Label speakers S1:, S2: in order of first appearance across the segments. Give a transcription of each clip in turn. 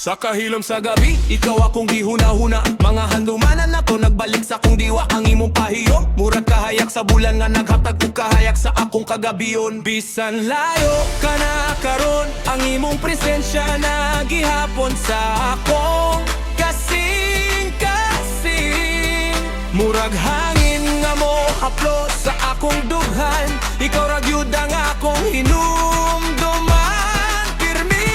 S1: Sa kahilom sa gabi, ikaw akong gihuna-huna. Mga handumanan nato nagbalik sa akong diwa. Ang imong pahiyom, murag kahayak sa bulan nga naghatag og kahayak sa akong kagabion. Bisan layo ka na karon, ang imong presensya na gihapon sa akong kasing-kasing. Murag hangin nga mo haplos sa akong dughan. Ikaw ra gyud ang akong hinumduman pirmi.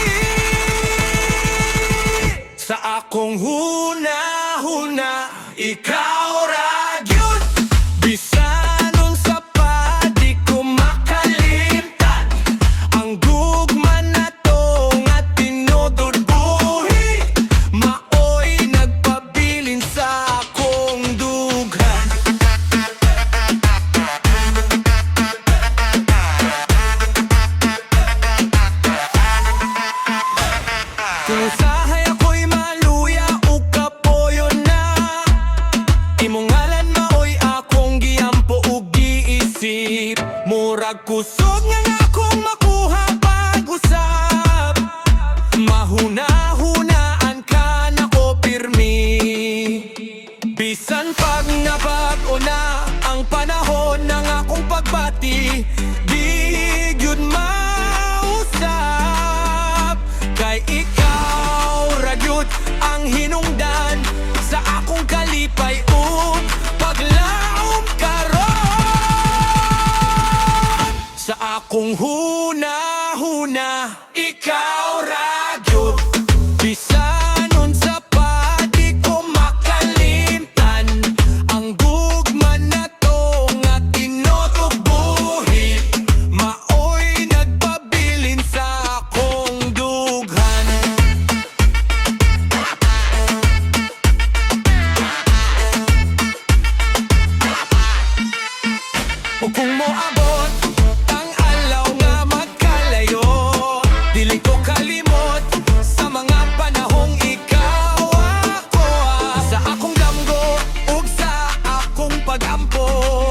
S1: Sa akong huna-huna, ikaw ra gyud. Bisan unsa pa, di ko makalimtan ang gugma nato nga tinuod buhi. Maoy nagpabilin sa akong dughan. Kung usahay ako'y maluya ug kapoyon na, imong ngalan maoy akong giampo ug giisip. Murag kusog nga akong makuha pag-usab. Mahuna-hunaan ka nako pirmi. Bisan pag nabag-o na ang panahon ng akong pagbati, di gyud mausab. Kay ikaw ra gyud ang hinungdan sa akong kalipay ug paglaom karon. Sa akong huna-huna, ikaw ra gyud. Bisan unsa pa, di ko makalimtan ang gugma nato nga tinuod buhi. Maoy nagpabilin sa akong dughan. O kung moabot ang alaw nga magkalayo, dili ko kalimot sa mga panahong ikaw ako. Sa akong damgo ug sa akong pagampo.